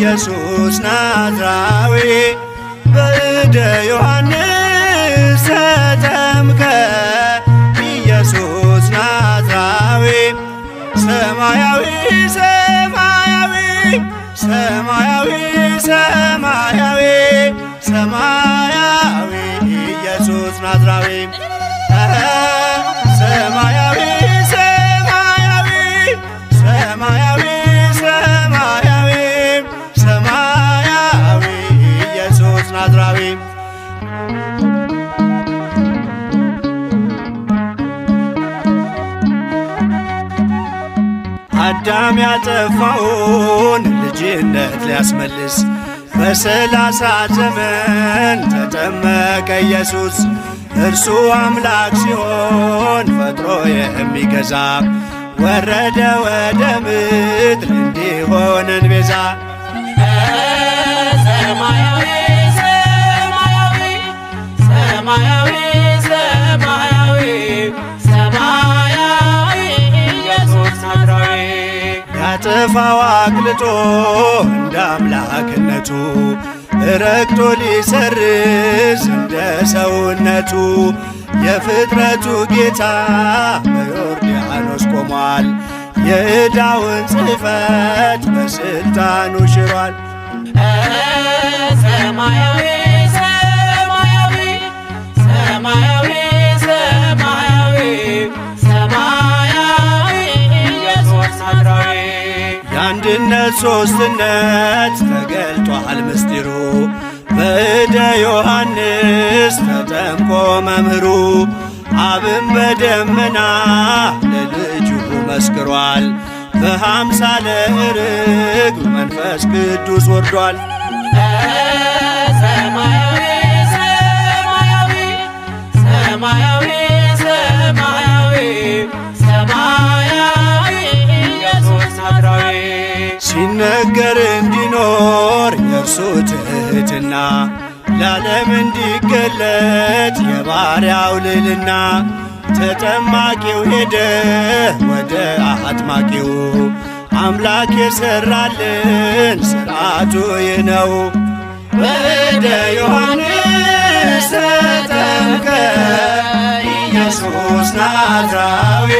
ኢየሱስ ናዝራዊ በእደ ዮሐንስ ተጠምቀ ኢየሱስ ናዝራዊ ሰማያዊ ሰማያዊ ሰማያዊ ሰማያዊ ሰማያዊ ኢየሱስ ናዝራዊ ሰማያዊ ሰማያዊ ሰማያዊ ሰማያዊ ሰማያዊ ኢየሱስ ናዝራዊ። አዳም ያጠፋውን ልጅነት ሊያስመልስ በ30 ዘመን ተጠመቀ ኢየሱስ። እርሱ አምላክ ሲሆን ፈጥሮ የሚገዛ ወረደ ወደ ምድር እንዲሆነን ቤዛ። ሰማያዊ ሰማያዊ ሰማያዊ ሰማያዊ ሰማያዊ ኢየሱስ ናዝራዊ። ያጠፋው አቅልጦ እንደ አምላክነቱ ረግጦ ሊሰርዝ እንደ ሰውነቱ የፍጥረቱ ጌታ በዮርዳኖስ ቆሟል። የዕዳውን ጽሕፈት በሥልጣኑ ሽሯል። ሰማያዊ ሰማያዊ ሰማያዊ ሰማያዊ ሰማያዊ ኢየሱስ ናዝራዊ። የአንድነት ሦስትነት ተገልጧል ምስጢሩ በእደ ዮሐንስ ተጠምቆ መምህሩ አብን በደመና ለልጁ መስክሯል። በአምሳለ ርግብ መንፈስ ቅዱስ ወርዷል። ሰማያዊ ሰማያዊ ሰማያዊ ሰማያዊ ሰማያዊ ኢየሱስ ናዝራዊ። ሲነገር እንዲኖር የእርሱ ትሕትና ለዓለም እንዲገለጥ የባሪያው ልዕልና ተጠማቂው ሄደ ወደ አጥማቂው አምላክ የሠራልን ሥርዓቱ ይህ ነው። በእደ ዮሐንስ ተጠምቀ ኢየሱስ ናዝራዊ።